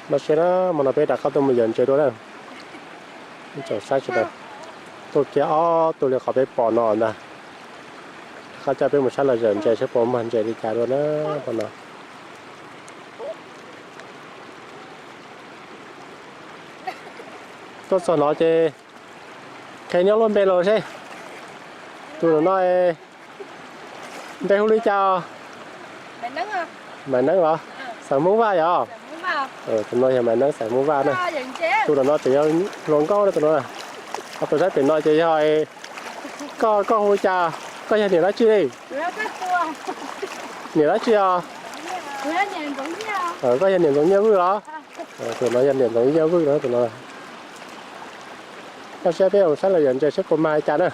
Npaj siab na, hmo no peb rov qab tuaj mus yawm ntses dua na. Tsoom saib sawv daws, tuaj kiag ob tug li qhov peb pom no ntag. Rov qab coj peb mus saib los yawm ntses saib puas mag ntses li cas dua na hmo no. Tuaj txog no ces qhia nyob luaj npe los seb. Tus no npe hu li cas? Maiv Neeb los? Xeem Hmoob Vaj yom? Tus no yog Maiv Neeb xeem Hmoob Vaj na. Tus no tseem yog hluas nkauj na tus no. Ho tus sab pem no ces yog, koj, koj hu li cas? Koj yog niam dab tsi li? Niam dab tsi os? Koj yog niam Ntxoov Nyiaj Vwj los? Tus no yog niam Ntxoov Nyiaj Vwj no tus no. Koj saib peb mus saib los yawm ntses saib puas mag li cas na.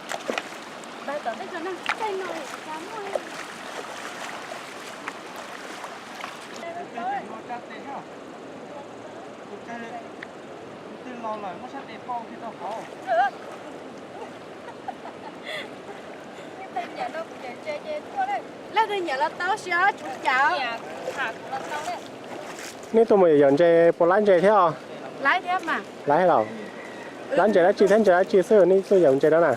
Leej twg nyiam los tau si os, tsuav cas. Nej tuaj mus yawm ntses puas laib ntses thiab os? Laib los? Laib ntses dab tsi thiab ntses dab tsi xwb nej tuaj yawm ntses no na?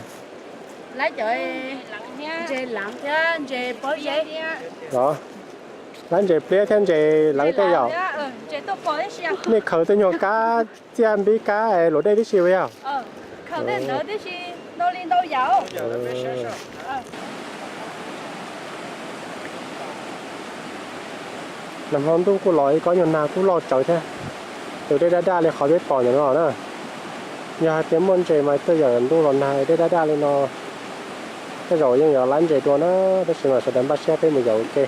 Laib ntses leev thiab ntses pob zeb. Laib ntses pliab thiab ntses leev tej yom? Nej khaws tej nyuag kab txiaj npib kab luam dej tib si yog? Nag hmo ntuj kuj los ib kob nyuag nag kuj loj tsawv thiab. Tus dej daj daj li qhov peb pom ntawm no na. Yog hais tias muaj ntses mas tuaj yawm ntuj los nag dej daj daj li no, tej zaum yeej yuav laib ntses dua na. Tab sis mas sawv daws npaj siab peb mus yawm ua ke,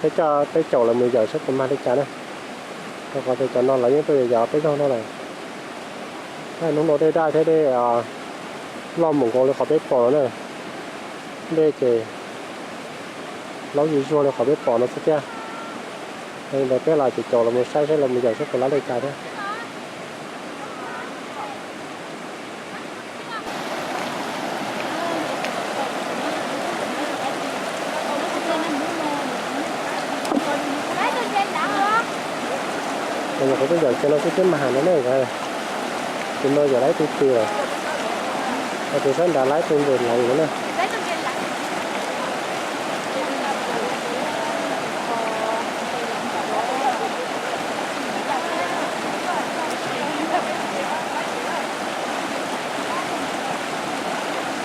peb coj peb caum los mus yawm saib puas mag li cas na. Rau qhov tias cov no lawv yeej tuaj yawm peb zaug no lawm. Hnub no dej daj thiab dej loj mus nkaus li qhov peb pom no na. Dej ces laub zuj zus li qhov peb pom no xwb thiab. Li ntawd peb los ces caum los mus saib saib los mus yawm saib puas laib li cas thiab. Kuv twb yawm kiag no xwb twb mag no na. Tus no yawm laib tus twg lawm? Tus sab nrad laib tus ntses leev no na.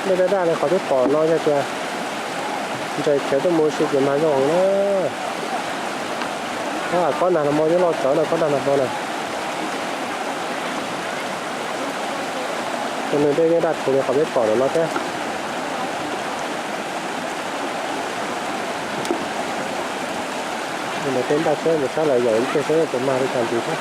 Dej daj daj li qhov twb pom no yog tias ntses khiav tuaj mus si ces mag zoo heev na. Kob nag los hmo yeej loj tsawv no, kob nag los hmo na. Tus nws dej yeej daj khuv li qhov peb pom no thiab. Li ntawd peb npaj siab mus saib los yawm ntses saib puas mag li cas ntxiv thiab.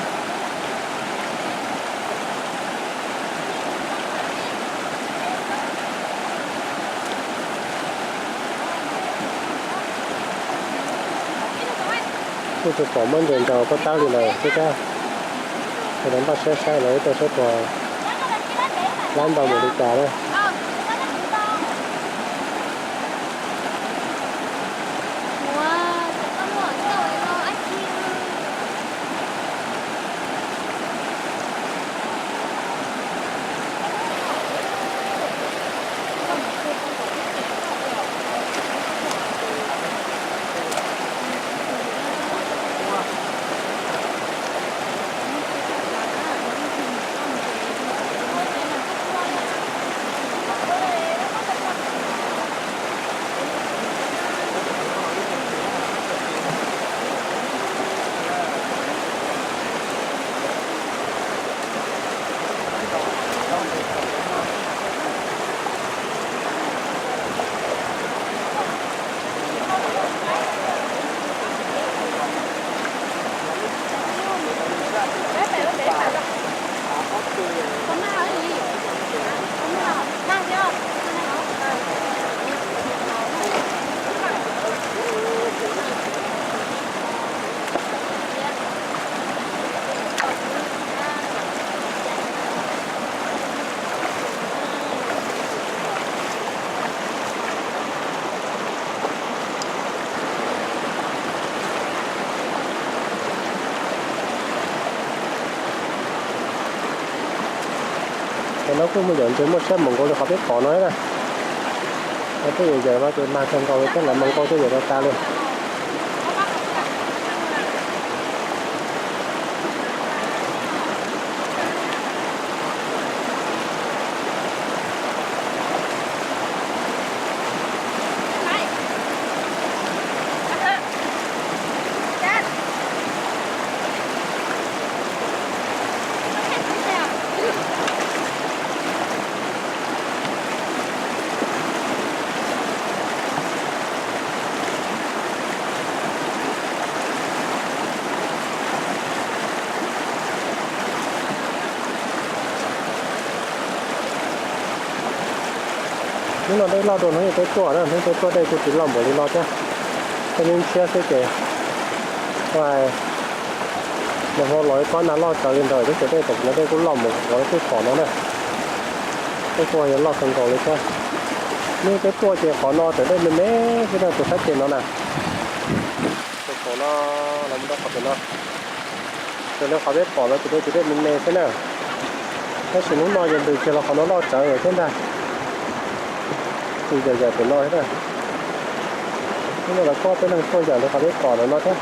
Kuj tsis pom muaj ntses nraus pob tawb li lawm xwb thiab. Sawv daws npaj siab saib los ib teg saib puas laib ntau npaum li cas na. No kuj muaj yawm ntses muaj siab npaum nkaus li qhov peb pom no na. Tej yawm yawm no ces mag kawg nkaus li thiab, lawv mag nkaus tej yawm tas tas li. Hnub no dej loj dua, hnub peb tuaj na, hnub peb tuaj dej kuj tsis loj npaum li no thiab. Tej lub ntshiab xwb ces, nag hmo los ib kob nag loj tsawv li ntawd thiab ces dej tam sim no dej kuj loj mus nkaus li peb pom no na. Dej kuj yuav loj kawg nkaus li thiab. Hnub peb tuaj ces qhov no tseem dej me me xwb na, tus sab ceg no na. Tus kaum no los mus rau qhov pem no, raws li qhov peb pom no ces dej, ces dej me me xwb na. Tab sis hnub no ces ntws kiag los qhov no loj tsawv lawm thiab ntag. Tus yawm yawm pem no thiab na. Hnub no lawv kuj peb leeg tuaj yawm li qhov peb pom ntawm no thiab.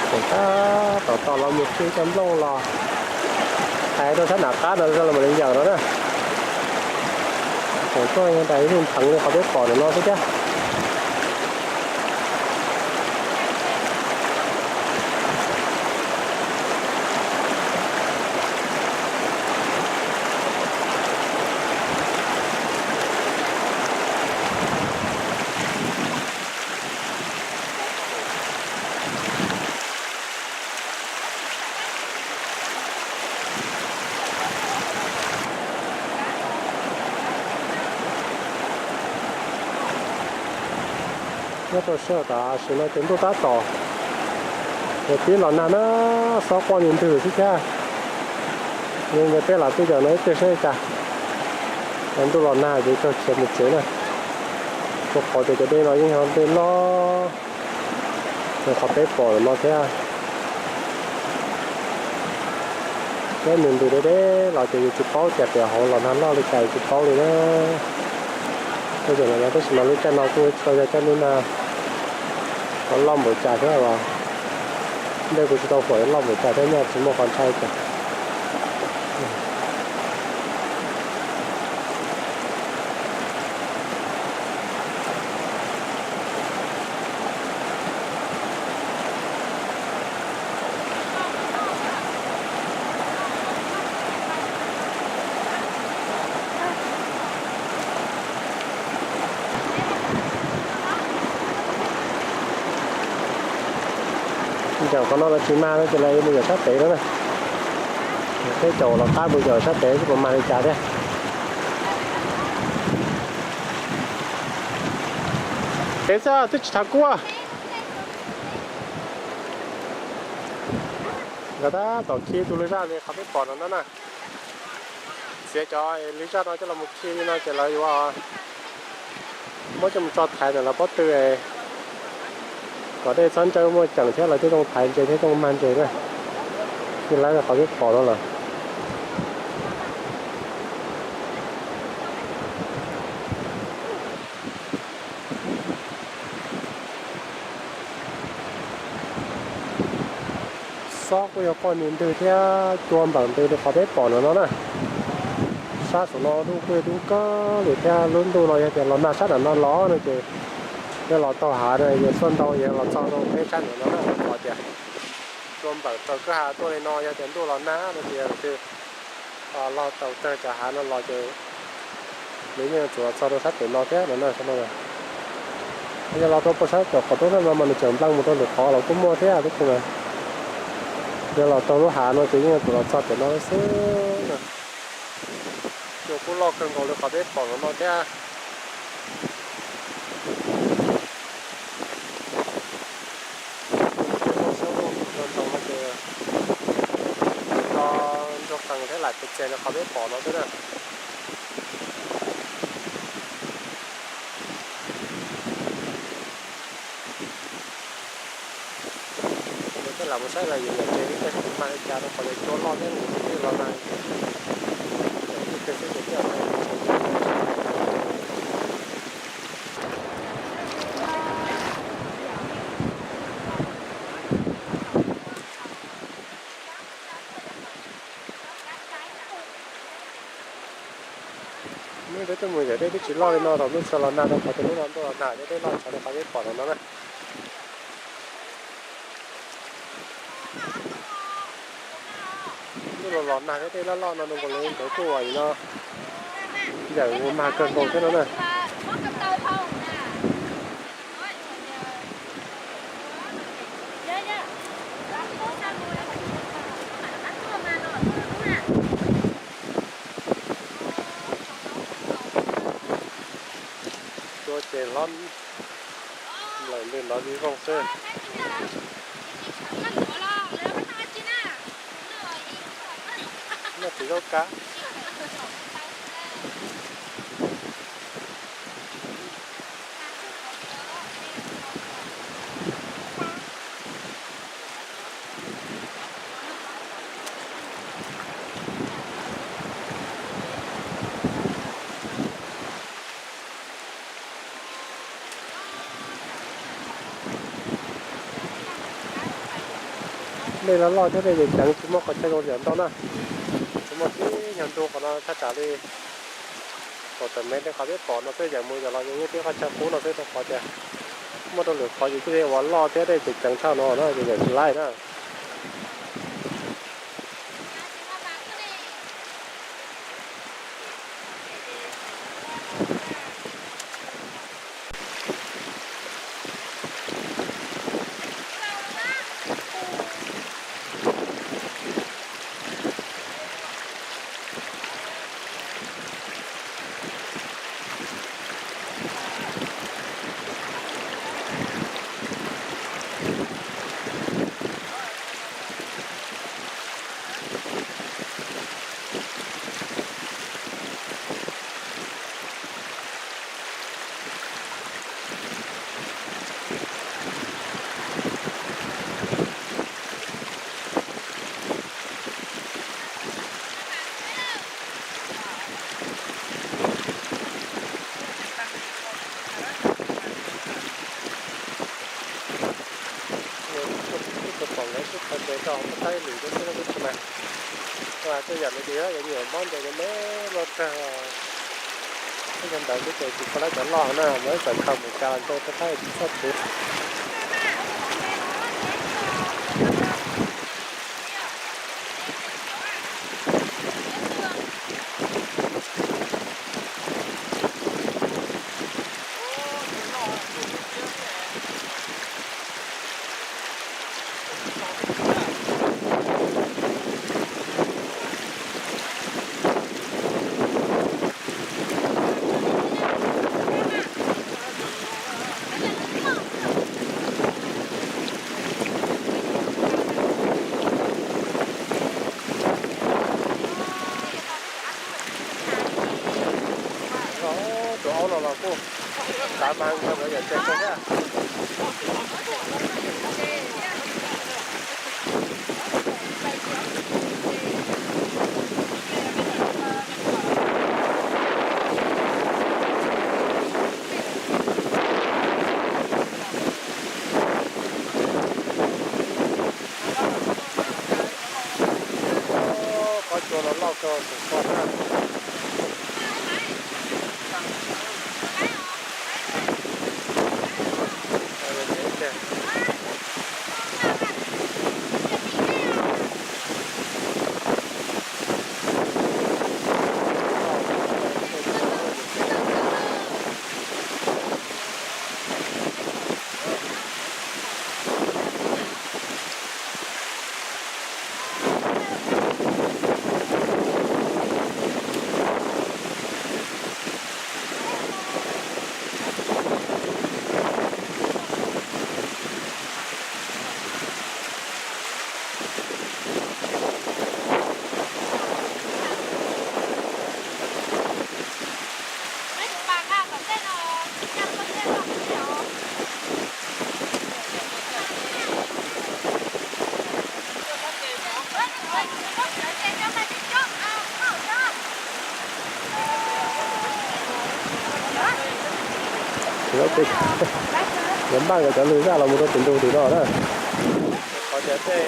Tseem tab tom tos los mus khi cov nplooj los hais rau sab nram qab no los mam li yawm no na. Tseem tuaj ntais ib lub ntheev li qhov peb pom ntawm no xwb thiab. Nyob rau sij hawm tam sim no ces ntuj tab tom, ces pib los nag na, xob quaj ntws ntws xwb thiab. Yog peb los twb yawm no ib pliag saib li cas. Ntuj los nag ces kawg khiav mus tsev na. Rau qhov tias cov dej no yeej yog dej loj, qhov peb pom no thiab. Peb mus ntws deb deb los ces yus tsis paub tias pem hauv los nag loj li cas yus tsis paub li na. Tej zaum no tab sis mas lub caij no kuj tsis tau yog caij ntuj nag loj npaum cas thiab los, dej kuj tsis tau huam loj npaum cas thiab, nyob tsis muaj qhov ntshai cas. Yawm qhov no lawv tsis mag no ces lawv yuav mus yawm sab pem no na. Peb caum los qab mus yawm sab pem xwb puas mag li cas thiab. Pem xwb twb tsis thav kub. Nkawd tab tom khi tus lwm zaj li qhov peb pom no na. Txiav cov lwm zaj no coj los mus khi li no ces lawv yuav muab coj mus tso thaiv ntawm lawv pob tw kom dej txhob ntsawj muaj ceem thiab lawv thiaj tau thaiv ntses thiab tau mag ntses na. Ces lawv qhov peb pom no lawm. Xob kuj yog quaj ntws ntws thiab cua nplawm ntws li qhov peb pom no no na. Sab saum no dub kuj yog dub kawg li thiab, lub ntuj no yog tias los nag sab nram no los no ces yog los taug hav no ces xuaj ntau ces los txog rau peb sab nram no na, qhov tias cua nplawm raws kwj ha tuaj li no yog tias ntuj los nag no ces twb los taug tawg cov hav no los ces nws yeej yuav tsum los txog rau sab pem no thiab no na. Yog los rau puag sab caum qhov roob no mas nws tseem npleeg mus rau lwm qhov los kuj muaj thiab tab sis mas yog los taug lub hav no ces yeej yuav tsum los txog pem no xwb na. Cua kuj loj kawg nkaus li qhov peb pom no no thiab. Cua loj siab loj ntau ntau no ces nrog nrog qees thiab lam pes tseg li qhov peb pom no xwb na. Ces lam mus saib los yus yam tsev li tej tsis mag li cas rau qhov tias cua loj thiab nws tsis tij los nag. Ib pliag xwb ces tej Hnub peb tuaj mus yam dej twb tsis loj li no, thaum lub sawv los nag rau qhov tias lub no ntuj los nag dej dej loj tshaj li qhov peb pom no na. Ntuj los los nag thiab dej loj loj no, nkaus li nkawd kuj ua li no, yawm ua mag kawg nkaus thiab no na. Cua ces hlob lawm li nrov zoo zoo xwb. Noj tsis zaub kab. Dej loj loj thiab dej ceev ceev, tsis muaj qhov chaw zoo zam ntau na. Tsuas muaj tib nyuag ntu qhov no thaj tsam li kaum tawm mev li qhov peb pom no xwb, yawm mus yawm los yus yeej tib qhov chaw qub no xwb rau qhov tias muaj rau lwm qhov ces thiaj li ua loj thiab dej ceev ceev tshaj no na ces yawm tsis laij na. Tus pom nkawd twb khaws ntes rau hauv saib lwm lub xwb lub tsis mas. Tej yam me ntsis yuav nyuam mob ntes me me luaj kawg. Tej yam ntawd xwb ces tsis tshua laib cov loj na, mas txawm khaws mus cas los ntshe rau saib tsis txhob txwv. Tus aub no los kuj xav mas nkawd yam tsev kawg thiab. Qhov tsua no loj kawg tus koj na. Yuav npaj nkawd cov lwg zaj los mus rau tim ntug tim no na. Qhov tias tej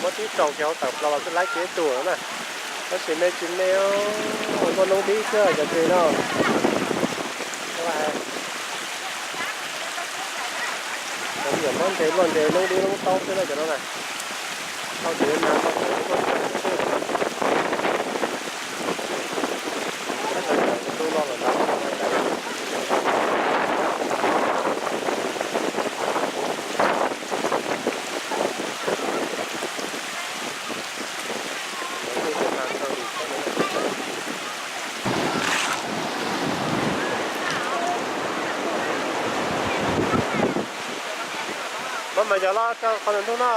Muab tib rau kiag hauv tawm plaws los xwb laib kiag ib tug na. Tab sis me tsis me, muaj noob dib xwb cov tsev no. Cov me nyuam mob ntses luaj ntses noob dib noob taub xwb na cov no na. Tau tus yuav nag no cov no tuaj tag xwb. Tab sis tus no los nrad no mas cas. Maj mam yog los rau qhov ntawm ntug no.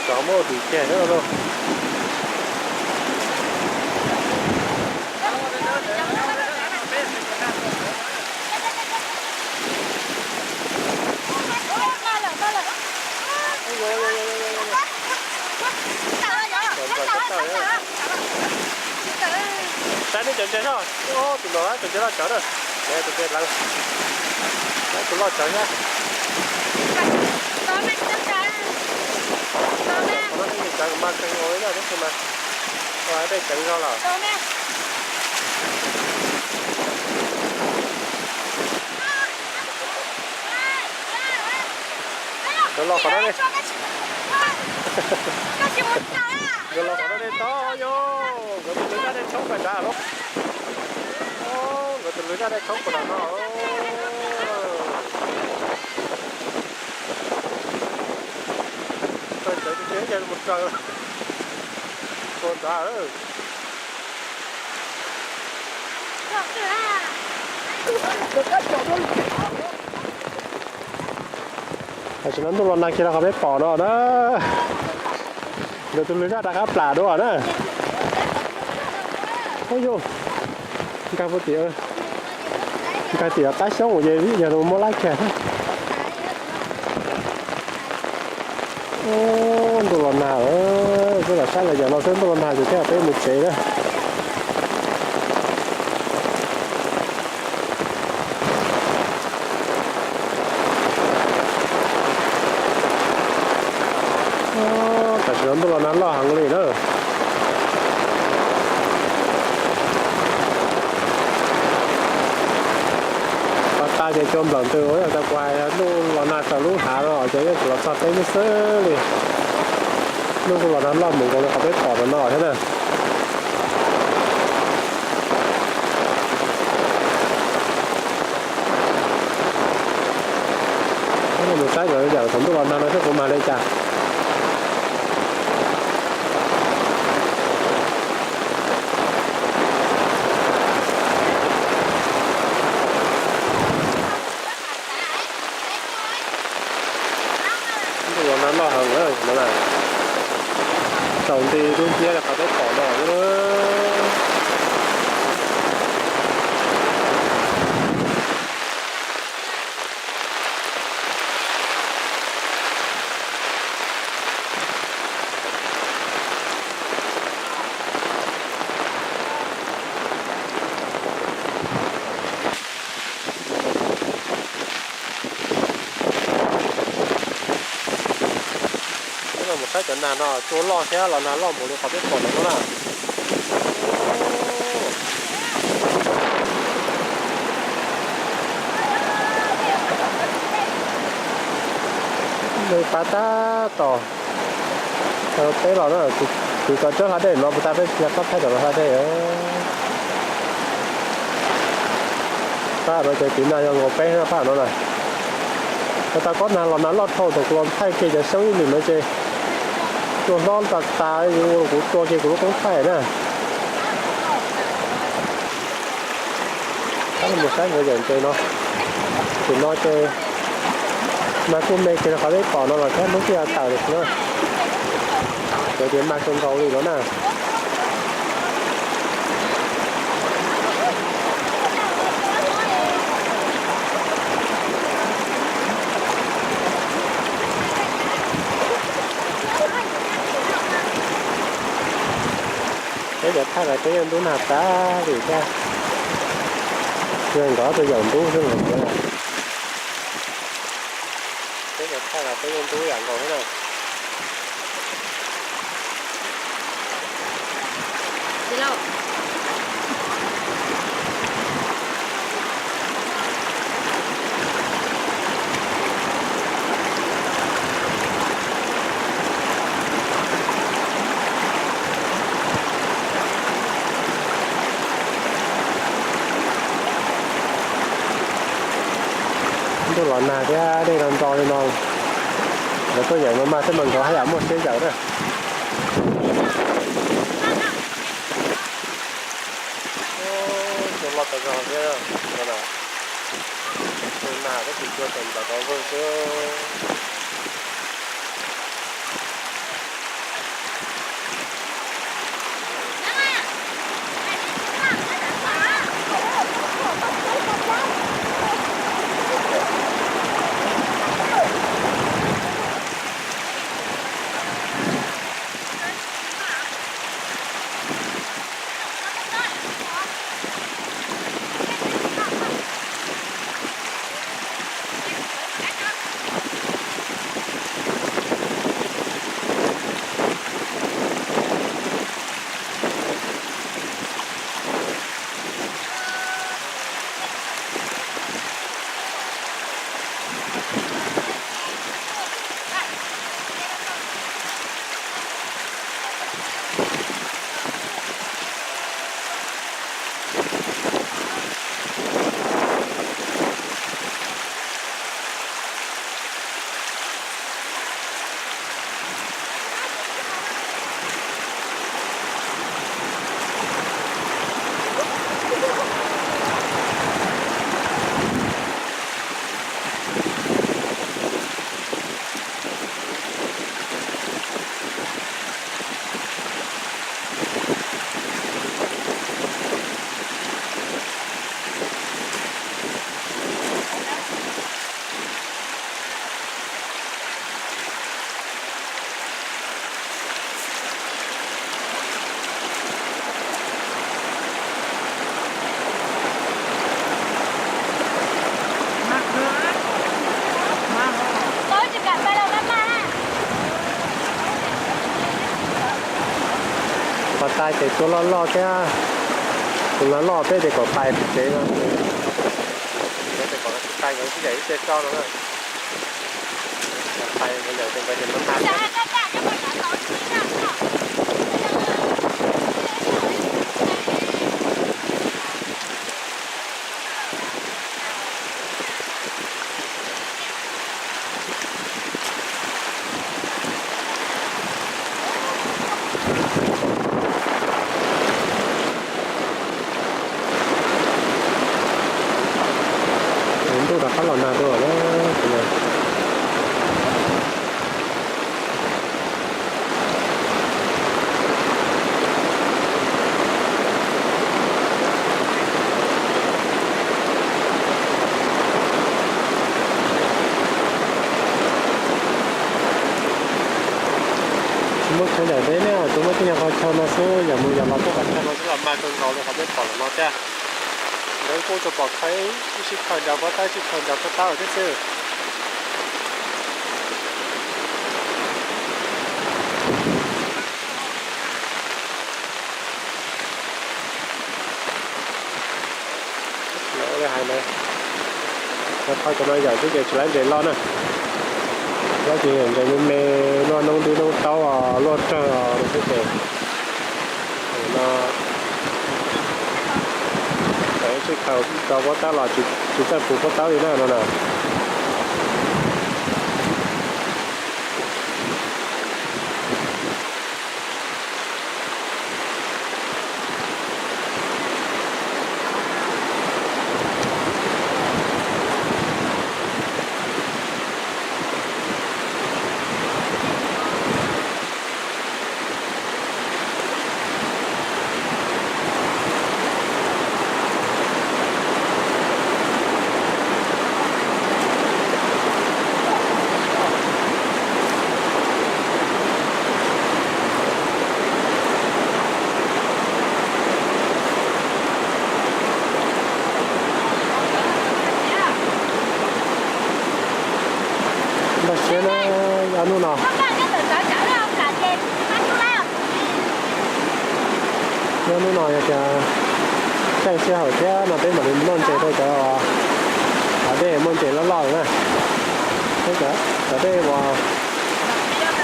Tsov muaj dim kiag thiab lauj. Saib nej cov ntses no, tus no cov ntses loj tsawv na, tus ntses lawv, tus loj tsawv thiab. Qhov no nej ntses tsawv mas kheev ua li no tab sis mas dej tseev zog lawm. Nkawd los qhov no ne. Nkawd los qhov no ne tod yog. Nkawd tus lwg zaj dej tshoob pais nrad los. Nkawd tus lwg zaj dej tshoob puag nram no. Tawm tsawv tsis tsis yog mus raws puag nrad. Tam sim no ntuj los nag kiag rau qhov peb pom no na. Nkawd tus lwg zaj rov qab plam dua na. Ub yus, nkag puag tim, nkag tim qab xyoob ces yog muab laib kiag thiab. Ntuj los nag, peb los saib los yam no xwb ntuj los nag ces thiaj peb mus tsev na. Tam sim no ntuj los nag loj heev li na. Pas tas ces cua nplawm ntws ua cas kuv hais ntuj los nag tawm lub hav los ces yeej kuv los txog teb xwb xwb li. Ntuj kuj los nag loj mus nkaus li qhov peb pom no no thiab na. Mus saib nkawd yam thaum ntuj los nag no thiab kuv mag li cas. Los nag loj heev no na, tsaus nti dub nciab li qhov peb pom no. Peb los mus saib cov nag no, cua loj thiab los nag loj npaum li qhov peb pom no na. Nws pab tab tom teb los na, kuv tso tsawb hav dej no puas tas peb tsis tau thaij rau hav dej. Pab no ces tiv nag yog nkaus peb pab no na. Tau kob nag los nag loj dhau thaum kuv los thaij kiag cov xyoob ib lwm no ces cua hlob tas tas, kuv tua kiag kuv lub koob thaij na. Tab mus saib nkawd yawm ntses no. Tim no ces nag kuj me kiag rau qhov peb pom no los thiab, hnub twb yuav tawm lawm xwb na. Cov tias nag kawg nkaus li no na. Peb cov thaij los peb yeej ntub nag tas li thiab. Yog nkawd tus yaum ntub xwb los tias, peb cov thaij los peb yeej ntub yam nkaus thiab na. Ntuj los nag thiab dej los nto li no, lawv tuaj yawm no mas tej mas nkawd haj yam muaj siab yawm na. Cua loj tas zog thiab no na. Nag tab sis cua tseem nplaim tau vwg xwb. Pas tas ces cua loj loj thiab, tus no loj peb ces kom pais tsev no ces, peb ces kom pais nkawd sib yawm ib ce tso no na. Pais nkawd yawm ces nkawd ces no tas thiab. Ntuj rov qab los nag dua lawm. Muab chaw yawm ntev ne, tsuas muab tib nyuag qhov chaw no xwb, yawm mus yawm los tuaj qhov chaw no xwb los mag kawg nkaus li qhov peb pom los no thiab. Nkawd kuj tsuas pom khaws ib sij khaws ncaws pob tawb, ib sij khaws ncaws pob tawb thiab xwb. Hais na, qhov cov no yawm xwb ces tsis laib nres loj na. Loj ces yawm nres me me, luaj noob dib noob taub, luaj rawg xwb ces no, tsis khaws rau pob tawb los tsis txawj puv pob tawb li na no na. Npaj siab na, ob hnub no. Ob hnub no yog tias txawj sij hawm thiab no peb mam li muaj ntses rau cov hav dej muaj ntses loj loj na. Peb cov dej uas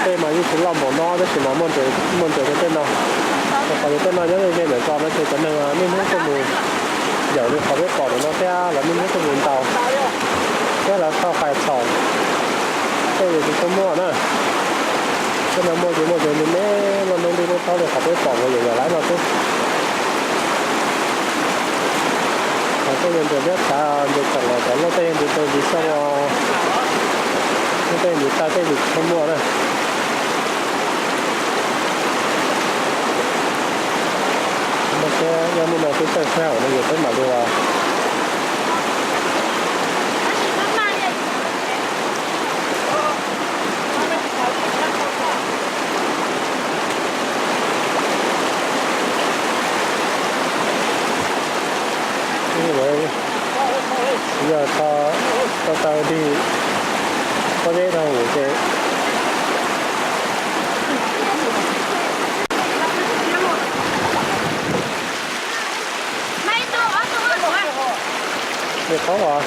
tej mas yeej tsis loj npaum no tab sis mas muaj ntses rau tej no. Rau qhov yog tej no nyob ze ze ntawm zos no ces cov neeg niaj hnub tuaj mus yawm li qhov peb pom ntawm no thiab lawv niaj hnub tuaj mus ntaus thiab lawv thauj qais txhaum, tej yus tsis tshua muaj na. Tej no muaj ces muaj ces me me, luaj noob dib noob taub li qhov peb pom mus yawm yawm lawm no xwb. Qhov tej yog ntses liab txhav, ntses txheem los cov loj tej yog ntses tau ntsis xyoo, loj tej ntsis tag tej ntsis tsis tshua muaj na. Npaj siab, nyob hnub no twb txawj sij hawm no ces peb mam li los. Yog tau tau dig pob zeb rau ces nej qhov uas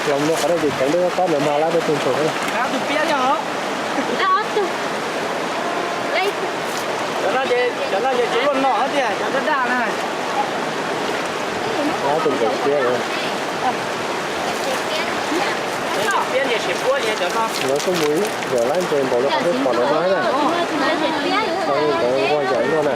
los mus qhov dej ces ceev dej kob ntawd mas lab peb tug ntsuag. Cov no ces tsis luaj no tiag, cov daj daj na. Lab tus ntsuag siab. Lawv kuj mus yawm lab ntses npaum li qhov peb pom ntawm no na. Cov nquag yawm no na.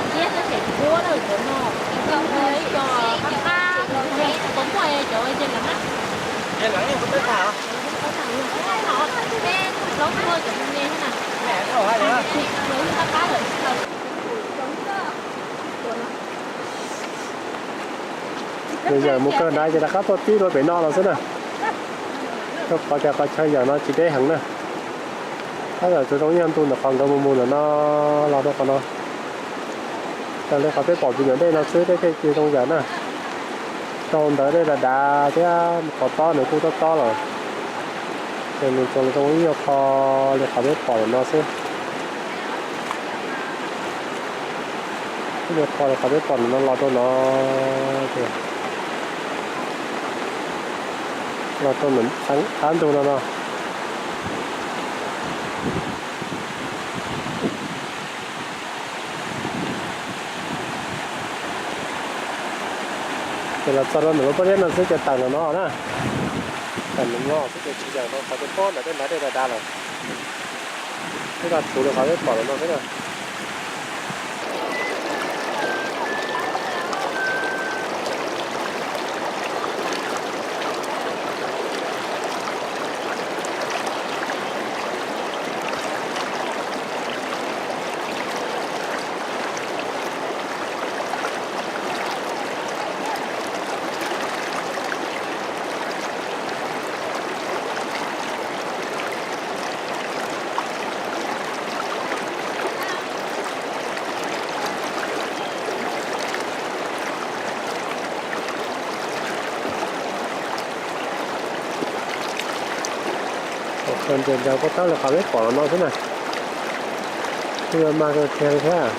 Nws yawm mus kawg ntawd ces rov qab tuaj tib rau pem no los xwb na. Rau qhov tias qhov chaw yawm no tsis deb heev na. Tab sis tsuas zoo ib nyuag ntu ntawm qhov nkawd mus mus ntawm no los rau qhov no. Raws li qhov peb pom ntawm dej no xwb peb thiaj li zoo yawm na. Rau ntawd dej dav dav thiab qhov tob nws kuj tob tob lawm. Ces nws tsuas zoo ib nyuag qho li qhov peb pom ntawm no xwb. Ib nyuag qho li qhov peb pom ntawm no los rau no, los rau ntawm qab ntug no no. Ces los txog rau ntawm lub pob zeb no xwb ces tawm ntawm no na. Tawm ntawm no xwb ces tsis yawm rau qhov tias pob ntawm tej ntawd dej dav dav lawm. Peb los tsuav li qhov peb pom ntawm no xwb na. Nres ntsaws pob tawb li qhov peb pom los no xwb na. Kuj yuav mag kawg kiag li thiab.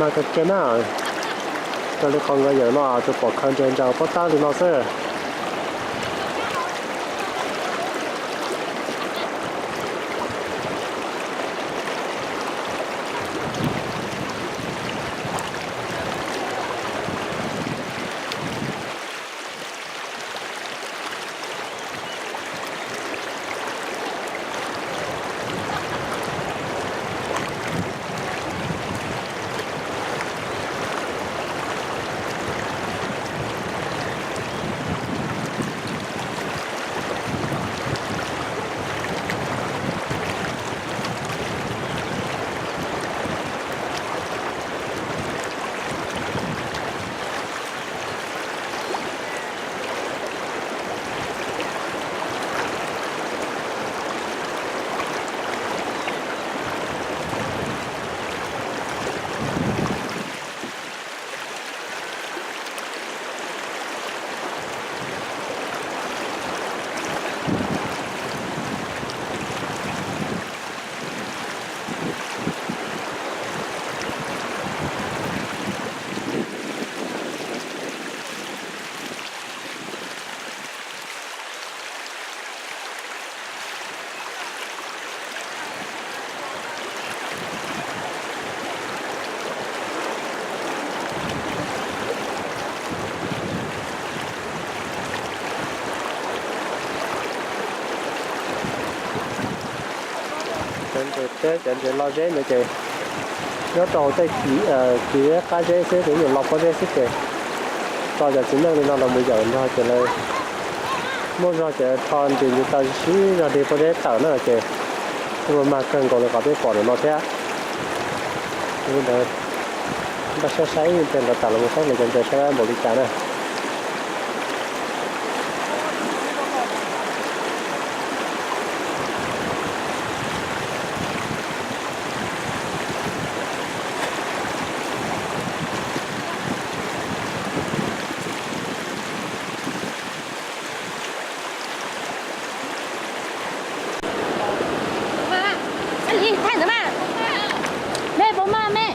Mag kawg kiag na, raws li qhov nkawd yawm no tsuas pom khaws nres ntsaws pob tawb li no xwb. Cov ntses teb, cov ntses lo zeb ntawd ces nyob rau tej kiv qab zeb xwb, ces ib yam lo pob zeb xwb ces tso cov txiv neej li no los mus yawm nrog ces lawv muaj zog ces rho ntsis ntsis taw sib zog dig pob zeb tawm na ces kuj mag kawg nkaus li qhov peb pom ntawm no thiab. Li ntawd npaj saib saib ib pliag ntawd tawm los mus saib lawv cov ntses saib npaum li cas na. Mej puas mag mej?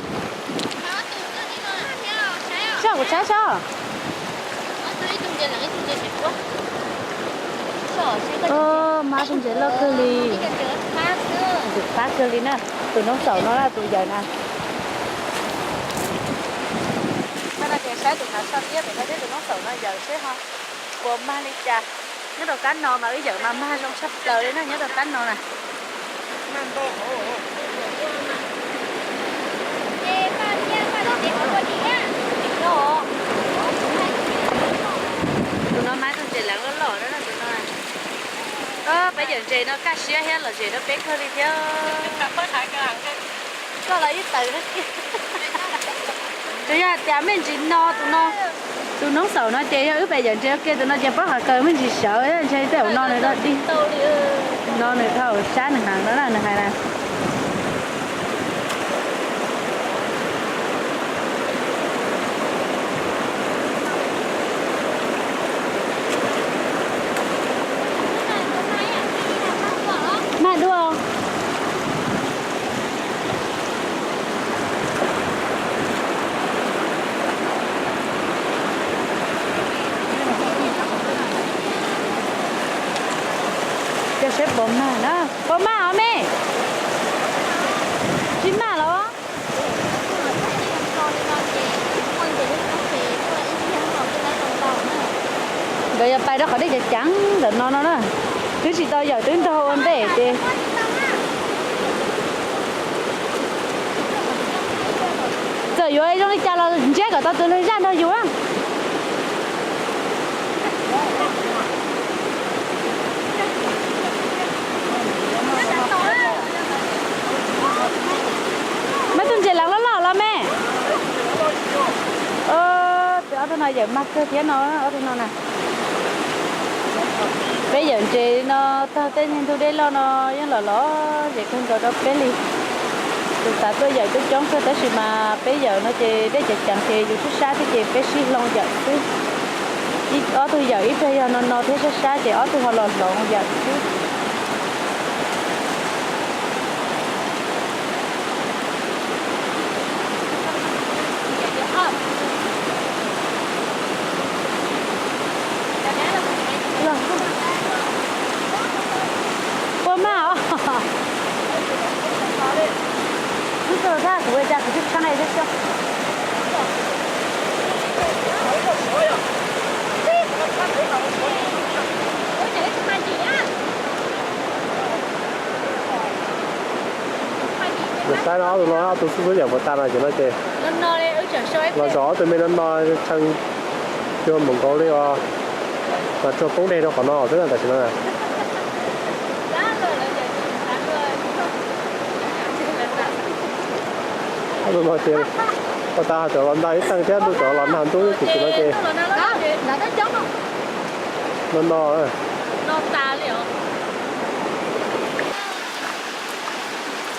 Soj kuv tshaib soj. Mag tus ntses loj kawg li. Tus pab kawg li na. Tus noob xaum no na tus yawm na. Saib tus hnav soj liab pem no thiab tus noob xaum no yawm seb ho puas mag li cas. Nyob rau qab no mas wb yawm mas mag zoo tshaj plaws li na nyob rau qab no na. Tus no mag tus ntses leev loj loj na tus no. Peb yawm ntses no kaj siab thiab lom zem rau peb kawg li thiab. Koj los ib tawm. Tsuas yog tias me ntsis no tus no, tus noob xaum no ces yog wb pem yawm ntses ua ke, tus no ces pob hais kaws me ntsis sawv ntshe tej zaum no nws dog dig. No nws dhau sab nws heev no na nws hais na. Mag dua. Coj saib puas mag na. Puas mag os me? Tsis mag los? Nkawd yuav pais rau qhov dej ceev ceev ntawm no no na. Twb tsis tau yawm twb nrog ua ntej ces txawm yuav zoo li cas los ntsiab kom tau tus lwg zaj nrog yus na. Muaj tus ntses leev loj loj los me. Peb ob tug no yawm mag kawg thiab no, ob tug no na. Peb yawm ntses no tag tej niag ntug dej loj no yeej los los zem kawg nkaus rau peb li. Tus xav tuaj yawm coob coob kawg tab sis mas peb yawm no ces dej ceev ceev ces yus sab sab thiab ces peb sib hloov yawm xwb. Ob tug yawm ib tug yog no no thiab sab sab ces ob tug ho los hloov yawm xwb. Ua mas os. Twb txog tag kuv ua cas kuv twb tshab na thiab xwb. Saib no ob tug no ob tug xub xub yawm puas tas no ces no ces los zov ob tug me no no tshee cuag npaum nkaus li os. Mas tsuas poob dej rau qhov no xwb tam sim no. Ob tug no ces puas tas ho cov los ntag ib teeg thiab ntuj cov los nag ntub ces no ces no no.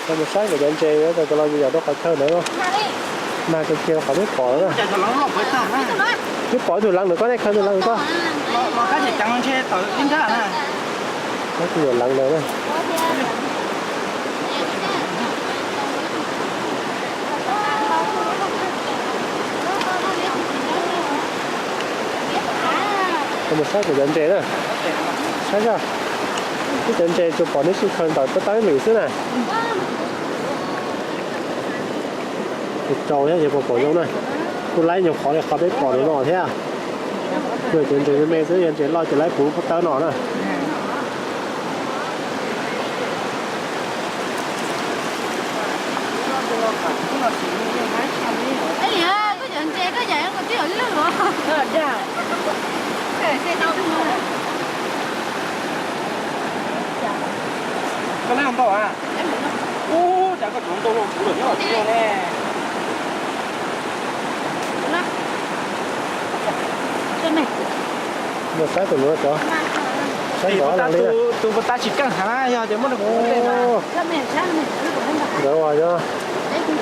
Mus saib kuv cov ntses cov los yos rau qhov chaw ntawd. Mag kiag kiag qhov twb pom na. Twb pom tus leev nws koj nej khaws tus leev nws koj. Tus yog leev ntawd na. Mus saib kuv cov ntses na. Saib zaj. Wb cov ntses tsuas pom neb sib khaws ntawm pob tawb lwm xwb na. Tus rau thiab ces puas pom zoo na. Kuj laib nyuag qhov li qhov peb pom no thiab. Yog cov ntses me me xwb, yog ntses loj ces laib puv pob tawb no na. Koj nab ntau a? Ub, cas koj tsuas ntau rau kuv lawm nyob tsis zoo ne. Mus saib tus nuav cov. Saib cov tus puas tas tsis keej heev yog tias muab rau kuv. Nkawd uas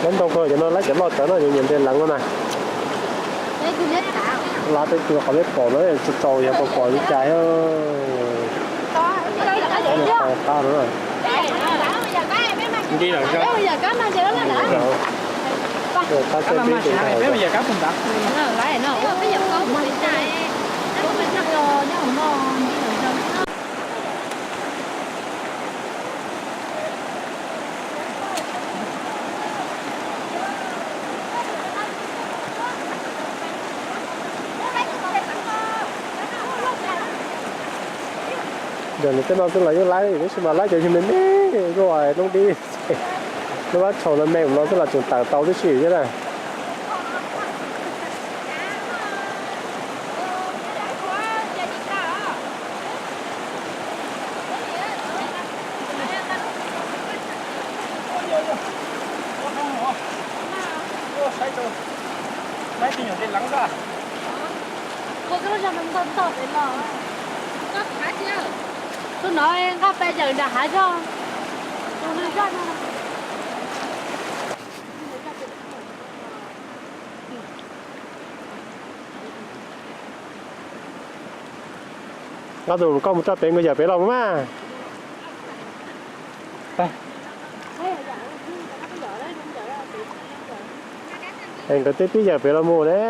nab ntau kawg cov no laib cov loj tawv no ces nyiam ntses leev no na. Lab peb tug qhov peb pom no tsaus tsaus yog puas pom li cas. Qab no. Nti lawm zog. Peb mus yam kab puag nrad. Yog nws tej no xwb los yeej laib tab sis mas laib cov yug me me zuaj noob dib, lub vab tshaus no me mus no xwb los tseem tawm tau tib si thiab na. Tus no nqa pes yawm nram hav zog. Nqa tus koj mus tso pem nkawd yawm pem los mas. Es nkawd twb pib yawm pem los mus ne.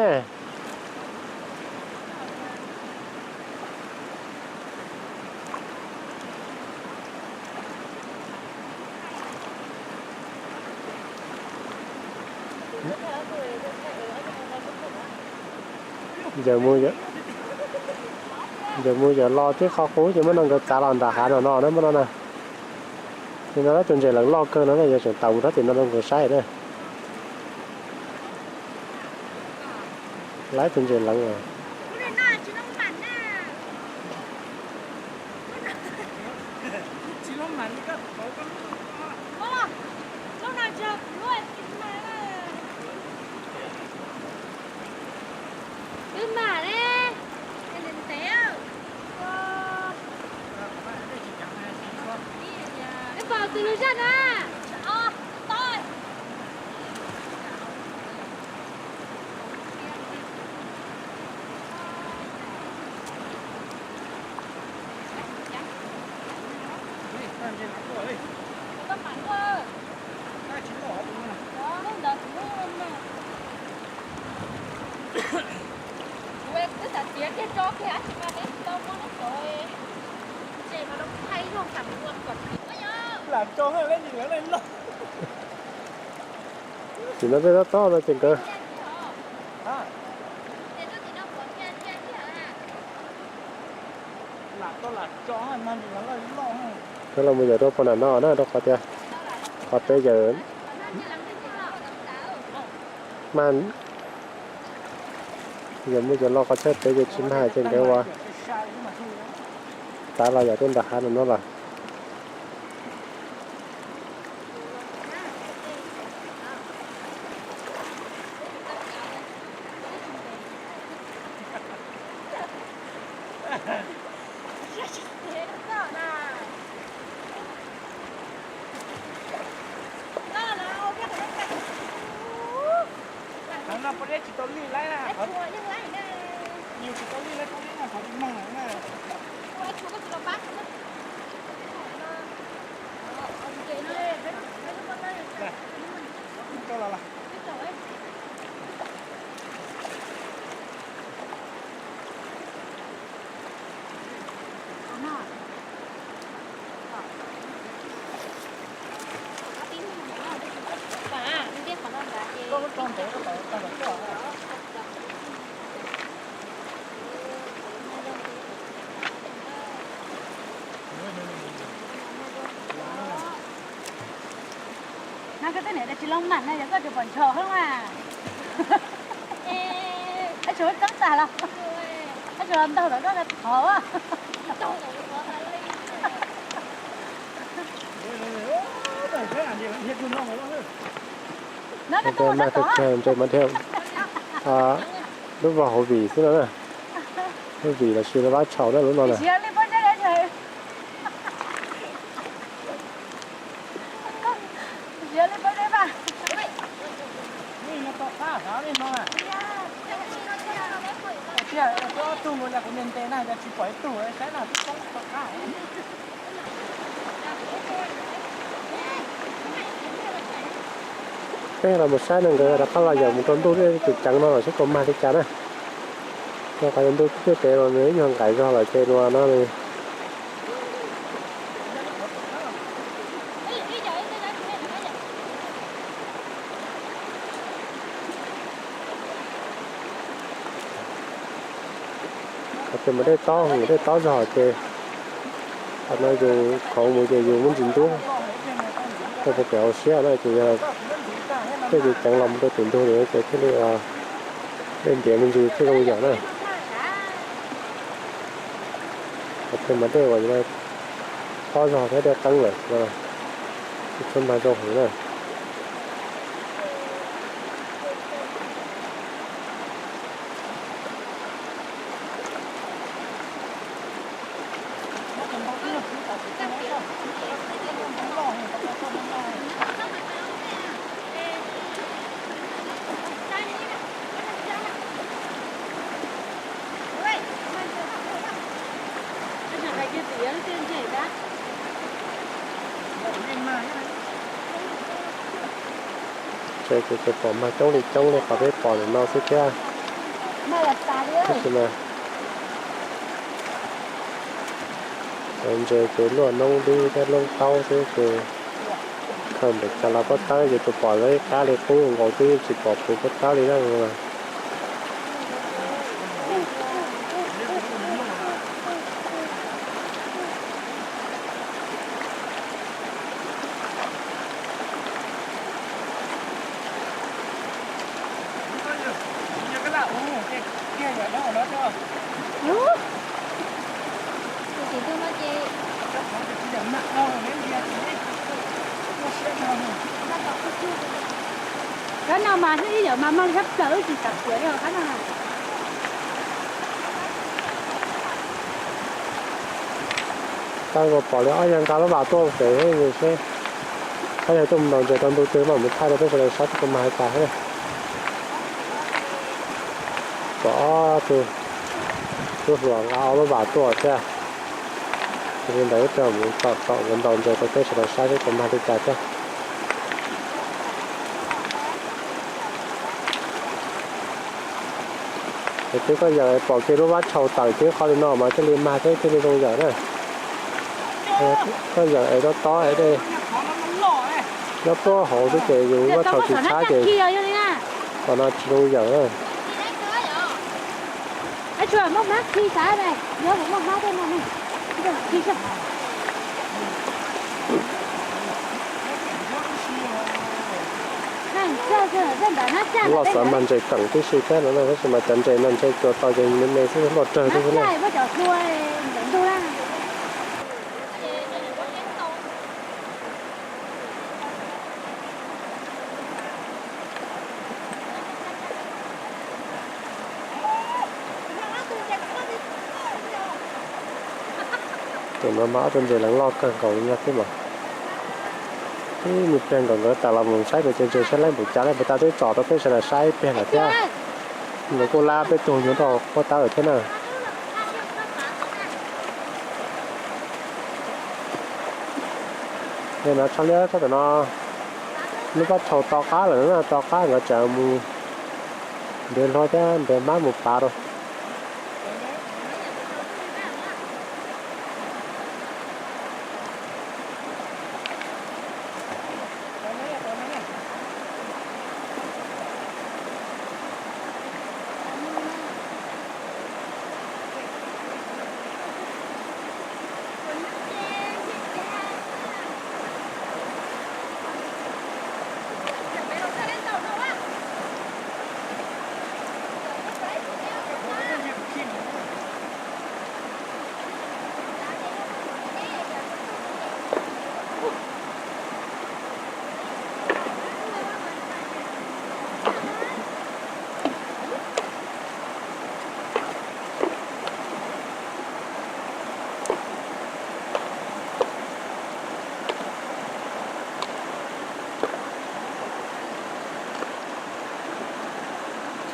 Yawm mus yawm. Yawg mus yawg los tib qho qub ces muab no nkawd txav los nram hav no no na, muab no na. Ces no lawv tus ntses leev loj kawg no na, yog tseem tau mus rau tim no rau nkawd saib na. Lawv tus ntses leev. Wb mam ne, ntev ntev. Neb pom tus lus zaj na. Kuv twb xav tiav kiag tso kiag tab sis mas neb tsis tau muab lub tsov ntses mas lawv thaij zog xam ua kom tib lam tso lawv nim lawv loj. Tim no peb tab tom no ces nkawd, nkawd los mus yawm rau puag nram no na rau qhov tias qhov peb yawm mag, yawm mus yawm los qhov chaw peb yawm tsis mag ces nkawd ua txav los yam tuaj nram hav no no lawm. Qhov no peb dej tsis tau lij laib na, yus tsis tau lij laib peb dej na, qhov mag na. No koj tej niam tais tsis loo mam no yog koj tsis pom ntshaw hoob mas. Ab tsuas txeeb tag los, ab tsuas los ntaug tom koj thov. Mag tag kis ntses mas dhia lub vag hauv vim xwb no na. Lub vim los sis lub vab tshau na lub no na. Ob tug mus yog kuv ntes ntes na, yog tsis pom ib tug saib na, twb poob tom qab. Peb los mus saib no nkawd rov qab los yawm mus rau ntuj tej tus ceev no los saib puas mag li cas na. Rau qhov ntuj tej pem los nws ib nyuag nqaim zog lawm ces nua no nws Qhov tias mas dej tob, dej tob zog ces qhov no yus khoov mus ces yus muaj ntsis ntub, koj puas kam hauv siab na ces yog tej yus ceev los mus rau tim ntug ces thiaj li dej ntiav me ntsis thiaj zoo yam na. Qhov tias mas dej uas tob zog thiab dej qeeb lawm, tsis tshua mag zoo heev na. Ces ces pom mag coob li coob li qhov peb pom ntawm no xwb thiab. Tab sis mas ntses ces luaj noob dib thiab loob taub xwb ces khaws npaum cas los pob tawb ces tsuas pom lawv ib qab li qub nkaus xwb, tsis pom puv pob tawb li na. Kab no mas ib yam mas maj li sab plaws tsis tau kuav li qab no. Tab kuv pom li ob yawg nqa lub vas tuaj pem seb, ob yawg tuaj mus ntaus ntses rau ntu twg mam mus thaij rau peb sawv daws saib seb puas mag li cas thiab. Pom ob tug tub hluas nqa ob lub vas tuaj thiab. Yog li ntawd wb rov mus tom txom mus ntaus ntses rau peb sawv daws saib seb puas mag li cas thiab. Es twb koj yawm pom kiag lub vab tshau tawm kiag qhov li no mas thiaj li mag thiab thiaj li zoo yawm na. Koj yawm es tob tob es dej nyob puag hauv xwb ces yus lub vab tshau tsis tshab ces tom no tsis zoo yawm na. Loj xav mag ntses keem tib si thiab no na, tab sis mas cov ntses no ntshe cua tau ces me me xwb, loj rawg xwb na. Tus no mas ob tug ntses lees loj kawg nkaus li no xwb mas. Ib me pliag nkaus nkawd tawm los mus saib pem ces ntses saib laib npaum cas lawm, puas tas twb tsom rau peb sawv daws saib ib pliag lawm thiab. Nkawd kuj lab peb tug nyob rau puag ta lawm thiab na. Li no tshaj liab tshaj tam no, lub vab tshau to qab lawm na, to qab nkawd tseem mus nrhiav hlua thiab nrhiav hmab mus pav rau.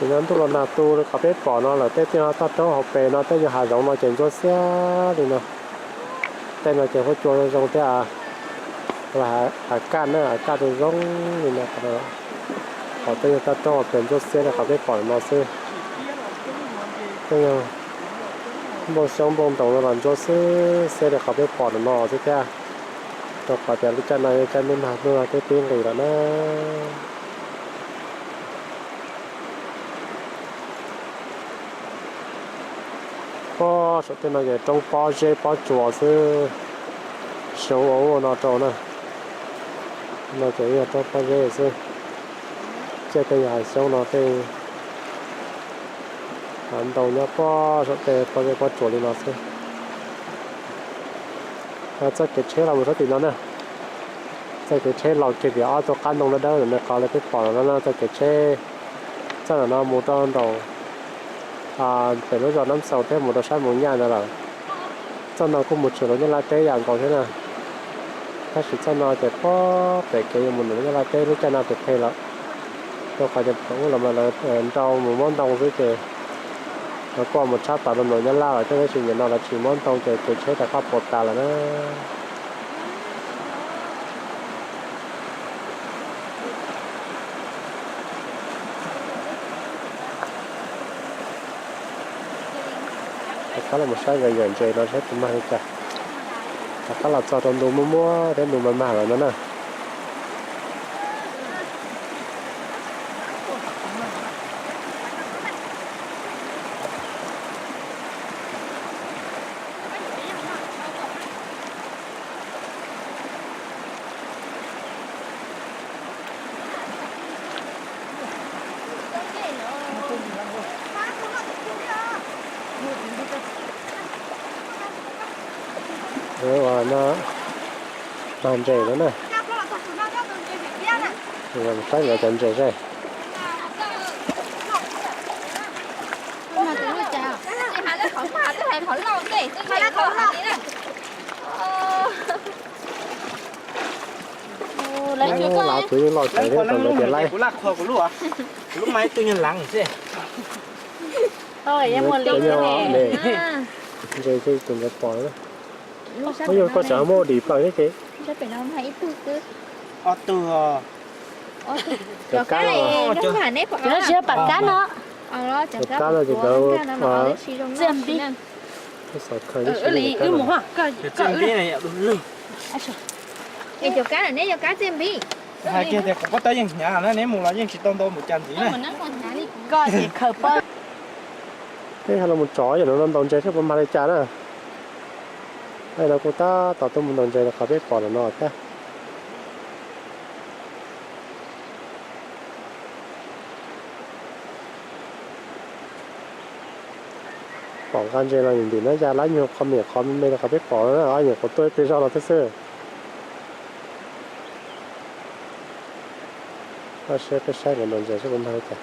Ces no ntuj los nag tu li qhov peb pom no lawm, tej tij no toj roob hauv pes no tej yog hav zoov no ces ntsuab xiab li no. Tej no ces huab cua zoo thiab, hav kaj na, hav kaj zoo zoo li no. Qhov tej yog toj roob hauv pes ntsuab xiab li qhov peb pom no xwb. Tej yog nplooj xyoob nplooj ntoos no los ntsuab xwb xiab li qhov peb pom no xwb thiab. Rau qhov tias lub caij no yog caij ntuj nag ntuj no twb pib nqis lawm na. Pob saum tej no ces roob pob zeb pob tsuas xwb, xyoob ua ua no rau na. No ces yog roob pob zeb xwb, ciaj tej yog hav xyoob no tej, hav ntoo nyob pob saum tej pob zeb pob tsuas li no xwb. Txoj kev tsheb los mus sab tim no na, txoj kev tsheb los kiag tim ob tug qab ntoo dawb dawb ntawm no qhov li peb pom no na, txoj kev tsheb txoj ntawm no mus rau nraum pem lub zos Nab Xaus thiab mus rau sab Moos Nyaj ntawd lawm. Txoj no kuj mus tshwm rau Nyab Laj teb yam nkaus thiab na. Tab sis txoj no ces pob pem kev yuav mus ntawm Nyab Laj teb lub caij no phem phem lawm, rau qhov tias thaum ub los mas lawv nrau mus muab ntoo xwb ces lawv kuj mus tshab plaws rau ntawm Nyab Laj lawm thiab, tab sis nim no lawv tsis muab ntoo ces kev tsheb rov qab puas tas lawm na. Rov qab los saib nkawd yawm ntses no saib puas mag li cas. Rov qab los txog rau ntu muaj muab thiab ntu mag mag lawm no na. No, mag ntses no na. Saib nkawd cov ntses seb. Lav kuv yeej loj tsawv thiab, tus ntawd ces laib. Ntses xwb tus ntawd pom na. Ua yog koj tseem muab dim plaws thiab ces. Cov kab no, cov kab no ces nkawd txiaj npib. Xov khaws ib si. Cov kab no, cov kab txiaj npib. Hais kiag tias kuv pob tawb yeej hnyav na, neb mus los yeej tsis tau ntau mus cas ntxiv na. Koj ces khaws pob. Peb ho los mus tsom yam no ntaus ntses seb puas mag li cas na. Tab no kuj tab tom tuaj mus ntaus ntses rau qhov peb pom no thiab. Pom nqa ntses los ntim ntim no ya lab nyuag qhov me qhov me me rau qhov peb pom no na, ob nyuam qhuav tuaj ib pliag zog no thiab xwb. Koj saib peb saib nkawd ntaus ntses seb puas mag li cas.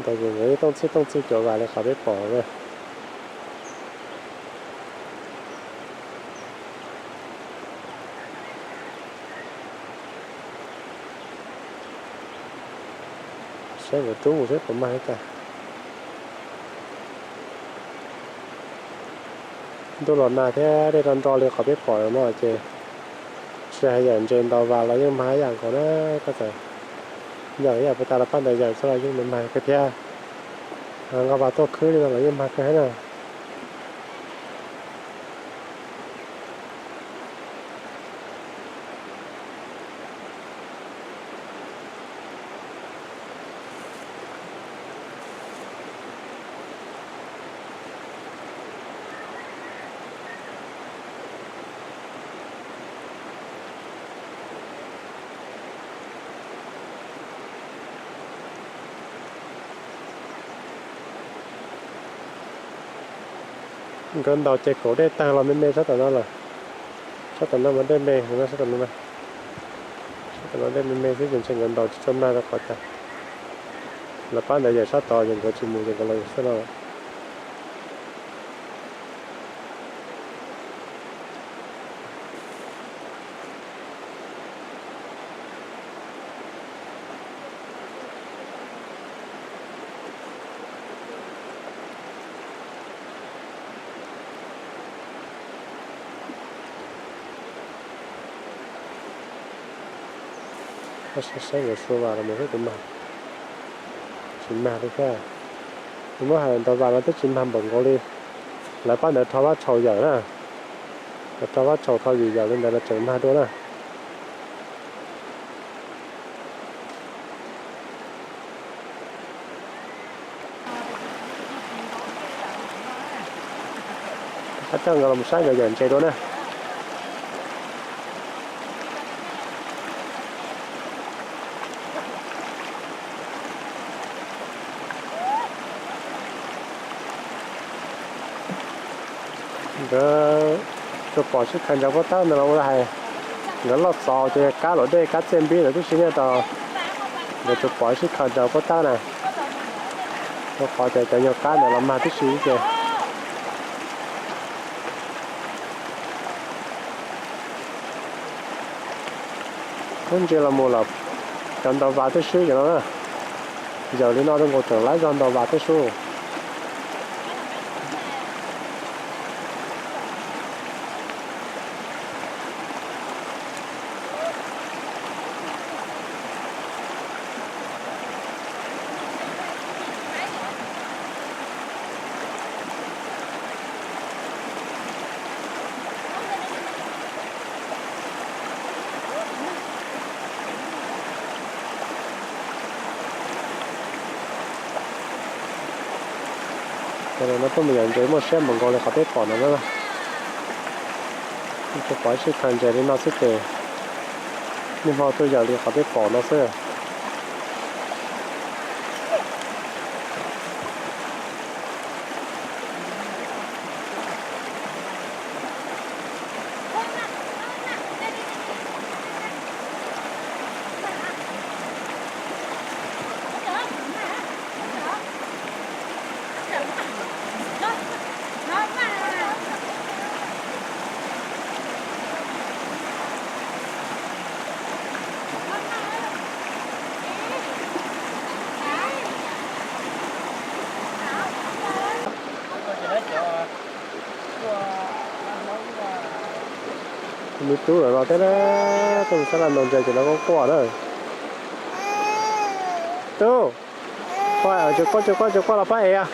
Ntaus ces nkawd yeej tooj txhij tooj txhij cov vas li qhov peb pom na. Saib nkawd rub mus seb puas mag li cas. Ntuj los nag thiab dej nro nro li qhov peb pom no ces tsis hais yam ntses ntaus vas los yeej mag ib yam nkaus na. Koj txawm yawm ib yam puas tas los pab ntawd yawm xwb los yeej mag kawg thiab. Nqa vas tuaj khwb li no los yeej mag kawg thiab na. Nkawd ntaus ces kaum dej tawg los me me sab tom no lawm. Sab tom no mas dej me, sab tom no, sab tom no dej me me xwb ces ntshe nkawd ntaus tsis tshua mag rau qhov cas. Lawv pab ntawd yawm sab tod ces nkawd tsis mus ces nkawd los yawm sab no lawm. Saib nkawd sua vas los mus seb puas mag. Tsis mag li thiab. Kuv muab hais ntaus vas no twb tsis mag npaum nkaus li. Lawv pab ntawd rho vab tshau yawm na. Lawv rho vab tshau rho vim yawm li ntawd lawv tseem mag dua na. Qab coj nkawd los saib nkawd yawm ntses dua na. Nkawd tsuas pom sib khaws ntawm pob tawb ntawd los ua hais nkawd loj txaus ces kab luam dej kab txiaj npib ntawd tib si nej tos. Nkawd tsuas pom sib khaws ntawm pob tawb na. Rau qhov tias cov nyuag kab ntawd los mag tib si ces. Lub ntses los mus lawm, cov ntaus vas twb swb cov no na. Yawm li no rau nkaus tseem laib zog ntaus vas twb swb. Ces no tuaj mus yawm ntses muaj siab npaum nkaus li qhov peb pom no na. Tsuas pom ib sij khaws ntses li no xwb ces niaj hmo tuaj yawm li qhov peb pom no xwb. Me tub lawm los thiab na, tuaj mus saib laj ntaus ntses ces lawv quaj quaj na. Tub, quaj, tsis quaj, tsis quaj, tsis quaj los pab ev.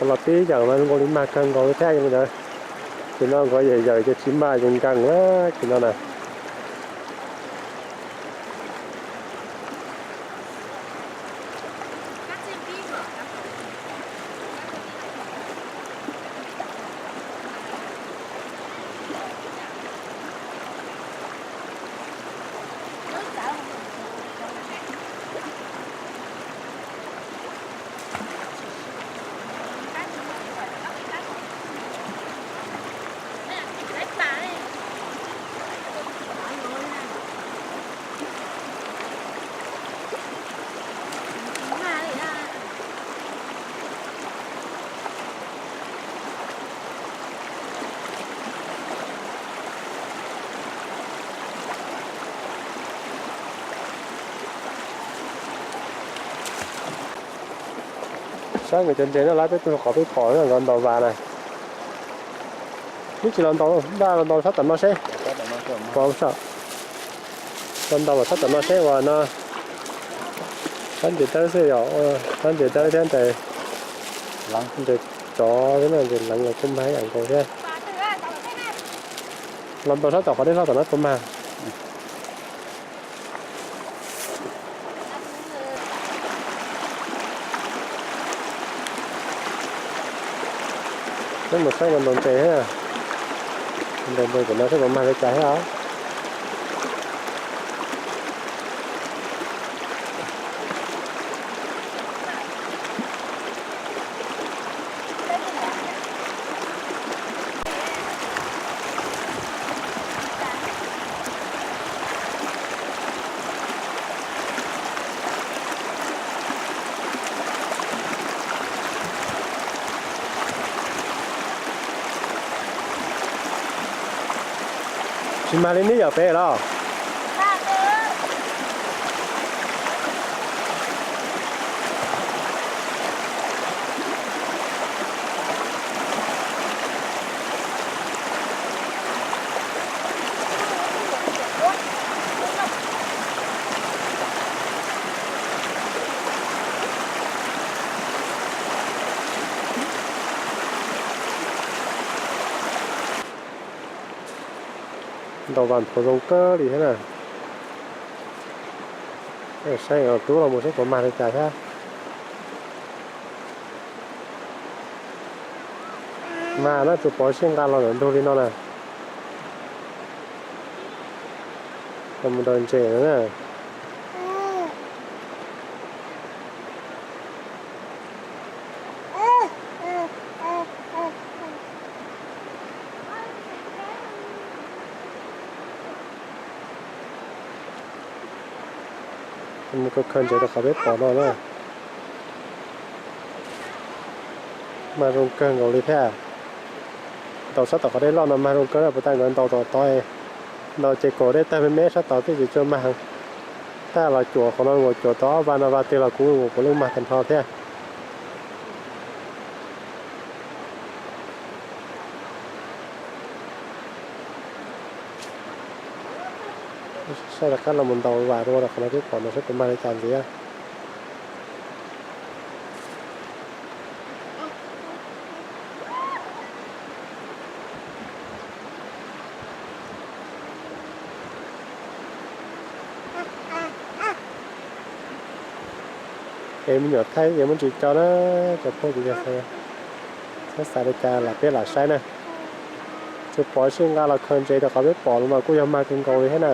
Los tib yawm mas zoo nkaus li mag kawg nkaus li thiab li ntawd. Ces no nkawd yawm yawm ces tsis mag ces nkees na ces no na. Saib nkawd cov ntses no lawm peb tuaj qhov peb pom nkawd ntaus vas na. Twb tsis los ntaus, npaj los ntaus sab tom no seb. Los ntaus los sab tom no seb uas no. Sab ntses dawb xwb yog, sab ntses dawb thiab ntses tsov thiab ntses leev los kuj mag ib yam nkaus thiab. Los ntaus sab tom qhov dej loj tom no puas mag. Peb mus saib nkawd ntaus ntses thiab. Ntaus ntses tom no seb puas mag li cas thiab os. Tsis mag li neb yawm pem los? Ntaus vas phuv zoo kawg li thiab na. Saib tub los mus saib puas mag li cas thiab. Mag na, tsuas pov siab nqa los ntawm ntug li no na. Los mus ntaus ntses na. Mus khaws khaws ntses rau qhov peb pom no na. Mag zoo kawg nkaus li thiab. Ntaus sab tom qhov dej loj no mag zoo kawg na, puas tas nkawd ntaus tom tod, ntaus ces kaum dej tawg me me sab tod twb tsis tshua mag heev. Tab los cuam qhov no nkaus, cuam tau ob vaj no vaj twg los kuv nkaus puav leej mag tag nrho thiab. Saib rov qab los mus ntaus vas dua rau qhov no peb pom no saib puas mag li cas ntxiv. Es me nyuam thaij es muab ntsis tso na, cov phooj ywg, txhob xav li cas lam peb lam saib na. Tsuas pom sib nqa los khaws ntses rau qhov peb pom no mas kuj yog mag kawg nkaus li thiab na.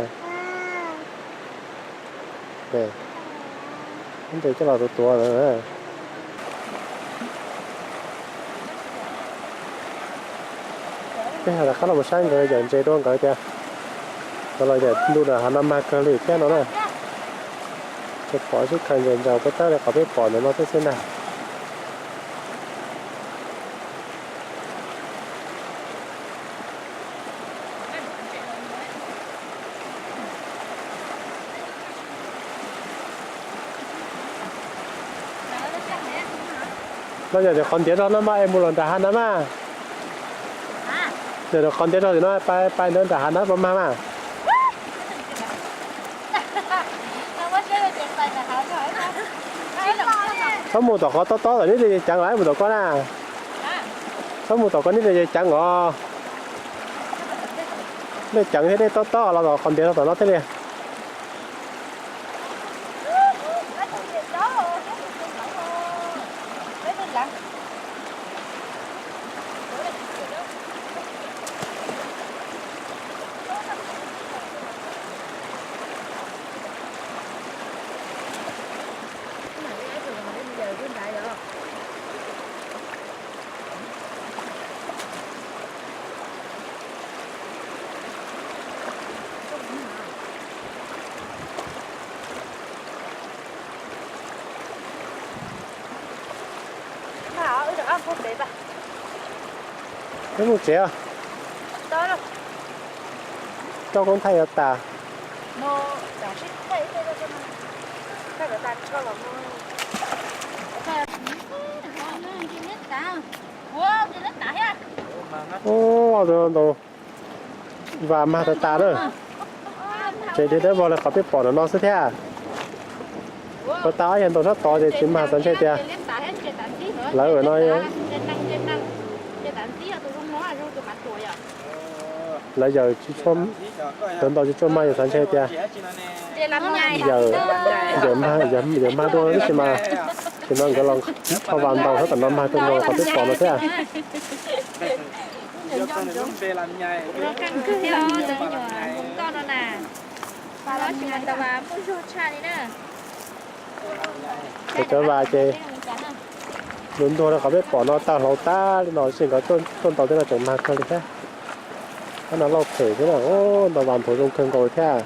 Ntses coj los tuav tuav. Peb rov qab los mus saib nkawd yawm ntses dua nkawd tias nkawd los yawm ntu nram hav no mag kawg li thiab no na. Tsuas pom sib khaws ntses ntsaws puas tab li qhov peb pom ntawm no xwb xwb ntag. No yog tias qhov ntiav zog no mas es mus los nram hav na mas. Yog tias qhov ntiav zog tim no pais nram hav na puas mag mas. Txhob mus tom qhov tob tob tom neb li ceev los mus tom ko na. Txhob mus tom ko neb li ceev os. Dej ceev thiab dej tob tob los tom qhov ntiav zog tom no thiaj li. Peb mus tsev. Rau koob thaij yuav tas. Ua, ntau vas mag tas tas na. Ces deb dawb vog li qhov peb pom ntawm no xwb thiab. Puas tas ob yag ntaus sab tod ces tsis mag, xav ntshe tias lawv no lawv yawm tsis tshua, lawv ntaus tsis tshua mag, yog xav ntshe tias yawm, yawm mag dua tib si mas. Ces no nkawd los rho vas ntaus sab tom no mag kawg nkaus qhov peb pom no thiab. Ces cov vas ces ntuag ntuag rau qhov peb pom no tawg hlau tag li no, tsis nkawd tuaj ntaus tej no tseem mag kawg li thiab. Qhov no lauj phem thiab na, ntaus vas nthuav zoo kawg nkaus li thiab.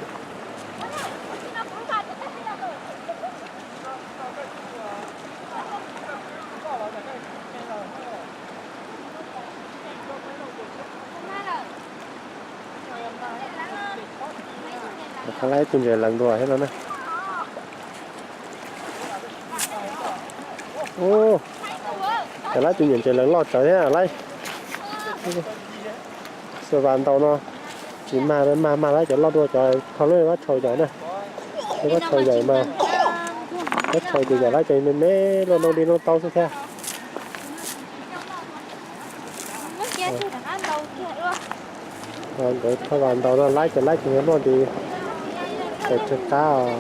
Rov qab laib ib tug ntses lees dua thiab no na. Ub, cov laib tus nyuam ntses lees loj tsawv thiab laib. Xuas vas ntaus no tsis mag, mag mag laib cov loj dua, cov thau lub vab tshau yawm na. Lub vab tshau yawm mas, vab tshau ces yawm laib cov me me luaj nroo dib nroo taub xwb thiab. Nkawd thauj vas ntaus no laib ces laib cov luaj nti, ces tsw qab os.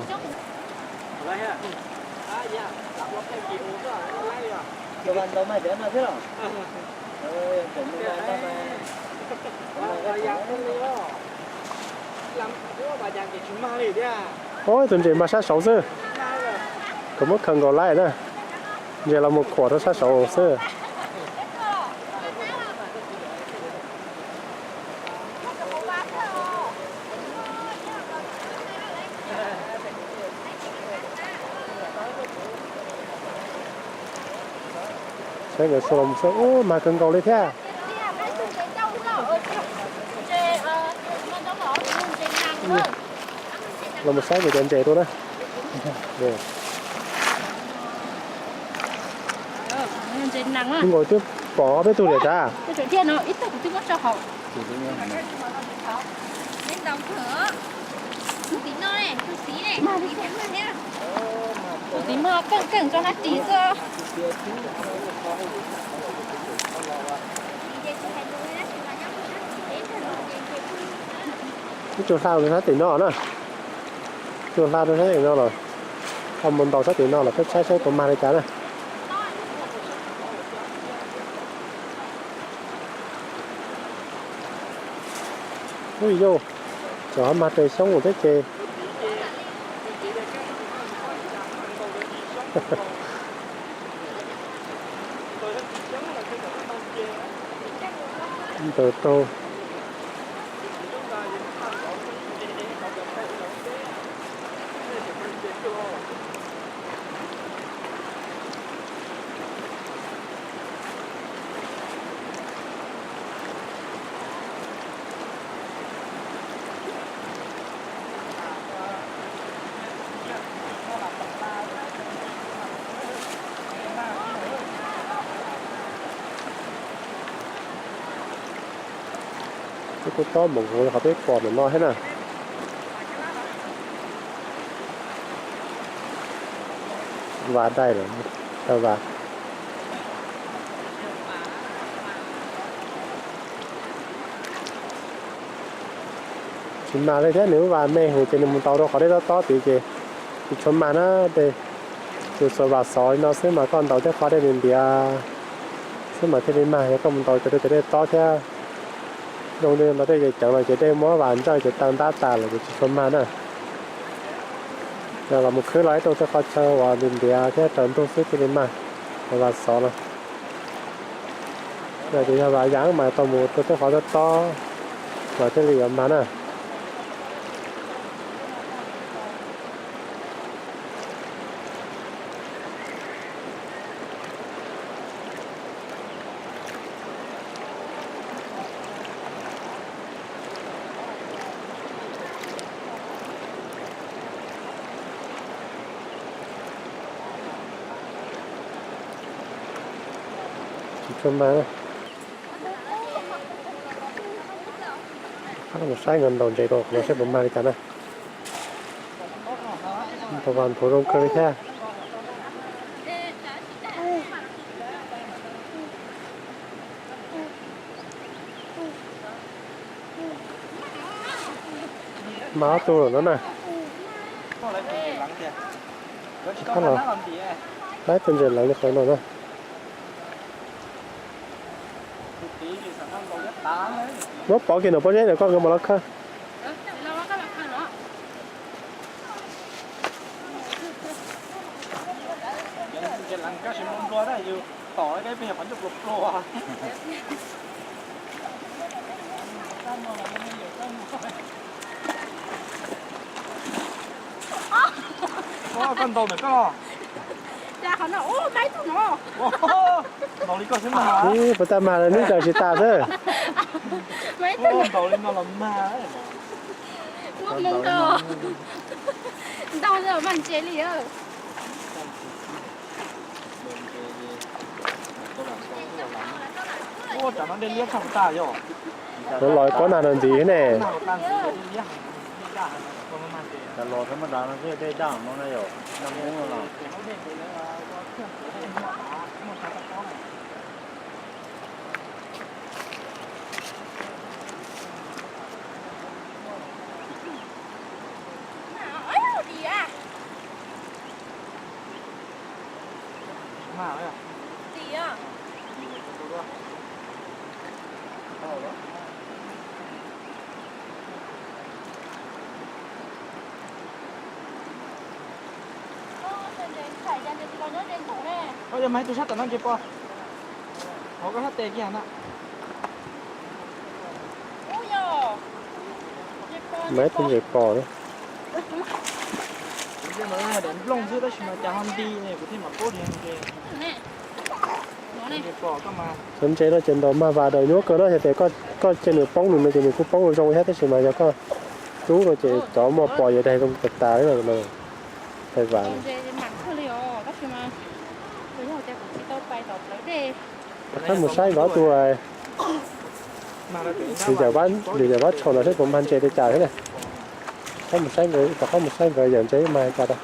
Ub, tus ntses mas sab saud xwb, kuv muab khaws nkaus laib na, ntses los mus khuam rau sab saud xwb. Nkawd sua los mus saib, ub, mag kawg nkaus li thiab. Los mus saib kuv cov ntses dua na. Ntses nkaus twb pom ob peb tug li tas. Tus txiv mag keej keej tso nab ris xwb. Ib tug hla rau sab tim no na. Ib tug hla rau sab tim no los, ho mus ntaus sab tim no los peb saib saib puas mag li cas na. Ub yauj, cov ho mag raws xyoob mus thiab ces. Ntawd rau. Peb kuj tob mus nkaus qhov peb pom ntawm no thiab na. Vas dai lawm, tau vas. Tsis mag li thiab, nws lub vas me heev ces nws mus ntaus rau qhov dej tob tob tid ces tsis tshua mag na. Tej tus xuas vas xov li no xwb mas koj ntaus tej qhov dej ntiav ntiav xwb mas thiaj li mag, yog koj mus ntaus cov dej, cov dej tob thiab zoo li ntaus tej ceev ceev los ces dej muab vas ntsawj ces taw ntab tas lawm ces tsis tshua mag na. Yog los mus khwb los ib rau tej qhov chaw uas ntiav ntiav thiab raws ntug xwb thiaj li mag, vas xov no. Yog tias yog vas yam mas tau mus rau tej qhov tob tob mas thiaj li yuav mag na. Tsis tshua mag. Mus saib nkawd ntaus ntses rau qhov no saib puas mag li cas na. Ntaus vas nthuav zoo kawg li thiab. Mag ob tug lawm no na. Laib tus ntses lawv li qhov no na. Muab pov kiag nram pob zeb ntawm koj nkawd mam los khawb. Koj ntaus ntawm koj. Ntaus li koj xwb mas. Ib puas tag mas neb ntaus tsis tas xwb. Ntaus li no los mag. Ntaus mas ntse li. Ua cas no dej liab tshaj tas yog. Los pob nag no ntxiv ne. Los dej daj no na yom, nag hmo no los. Yog mas ib tug sab tom no ces pom. Hauv koj sab tes kiag na. Mas ib tug ntses pom na. Kuv cia mas daim nplooj xwb tab sis mas cas ho nti ne kuv thiaj mam paub tias ntses. Cov ntses no ces ntaus mag vas daus nyuaj kawg no, yog tias koj cia nws poob nws no ces nws kuj poob zoo thiab, tab sis mas yog koj rub no ces cov muaj pos yuav daig zoo tas tas li no. Daig vas. Rov qab mus saib nkawd tus, nws yawm Vab Tshaum no seb puas mag ntses li cas thiab na. Rov qab mus saib nkawd, rov qab mus saib nkawd yawm ntses mag li cas rau.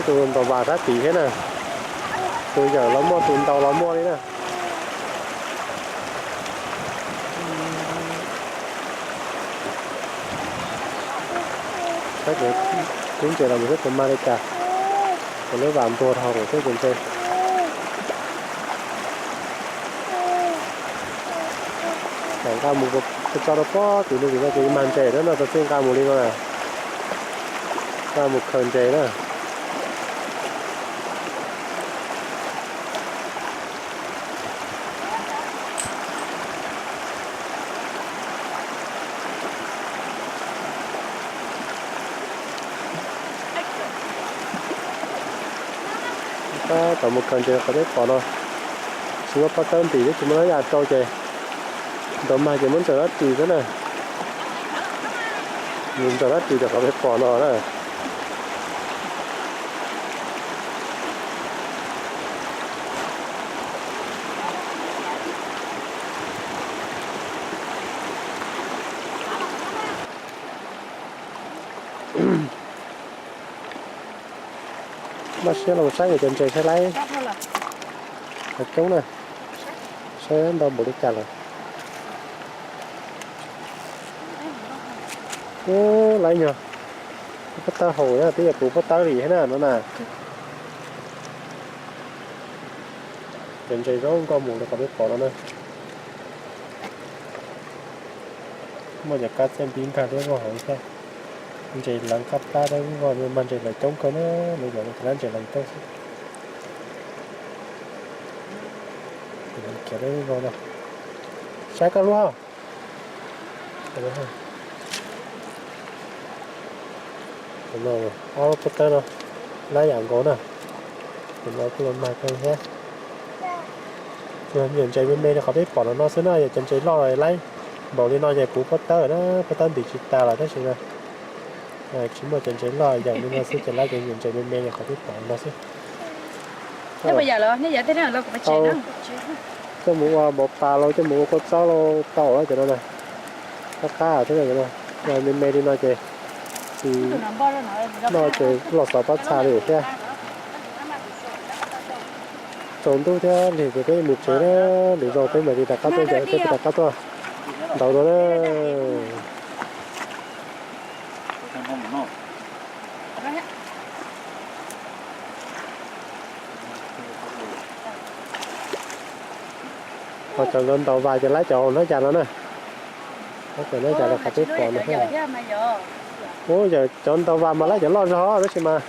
Tus ntaus vas sab tid thiab na. Tus yawm los muaj, tus ntaus los muaj li na. Saib kuv rub ntses los mus seb puas mag li cas. Kuv lub vas ntuag dhau lawm thiab ces ntses. Nqa mus tso rau pob tim no ces mag ntses na, no txog txij nqa mus li no na. Nqa mus khaws ntses na. Tab tom mus khaws ntses qhov peb pom no, tsis muaj pob tawb ntim thiab tsis muaj nab yaj rau ces ntaus mag ces muab ntsaws dab ris xwb na. Mus ntsaws dab ris rau qhov peb pom no na. Npaj siab los saib cov ntses saib laib coob na, saib ntau npaum li cas lawm. Ub, laib nyog pob tawb haus na, twb yog puv pob tawb li thiab na no na. Cov ntses zoo nkauj mus li qhov peb pom no na. Muaj cov kab txiaj npib nkag deb vog hauv thiab. Ntses leev qab plab deb vog, mag ntses lawv coob kawg na, lawv yog lawv ntses leev coob xwb. Khiav deb vog no. Saib koj lub hauv. Ob lub pob tawb no laib yam nkaus na. Tus no kuj los mag kawg thiab. Yog me nyuam ntses me me li qhov peb pom no no xwb na, yog cov ntses loj laib npaum li no ces puv pob tawb na, pob tawb ntim tsis tas lawm tab sis mas tsis muaj cov ntses loj yam li no xwb ces laib cov me nyuam ntses me me li qhov peb pom no xwb. Coj mus ua npaum pas los coj mus ua kua txob los tau cov no na. Qab qab thiab no, me me li no ces noj ces loj xov pob txha li thiab. Tsaus ntuj thiab lig ces peb mus tsev na, lwm zaus peb mam li rov qab tuaj, peb rov qab tuaj ntaus dua na. Ho cov ntaus vas ces laib cov nab yaj no na. Laib cov nab yaj li qhov peb pom no thiab. Ub, yog cov ntaus vas mas laib cov loj zog tab sis mas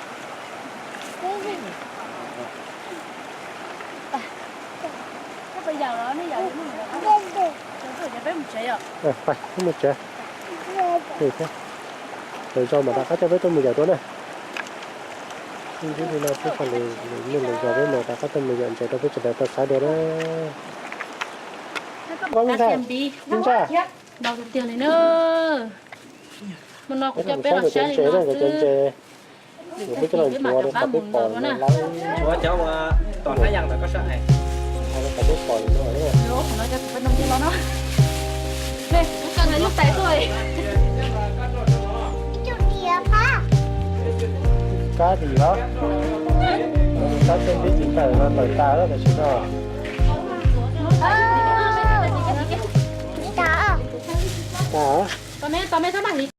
mus tsev. Lwm zaus mam rov qab coj peb tuaj mus yawm dua na. Ib ntsis li no peb, lwm zaus peb mam rov qab tuaj mus yawm ntses rau peb sawv daws tau saib dua na. Ntsa, ntsa. Ntses na, kuv coj los ncuav li qhov peb pom no. Ncuav cov uas tom hnab yas ntawd koj saib. Qhov peb pom no. Kab ris los, kab txij npib tsis tawm no tawm tas lawm tam sim no. Tas.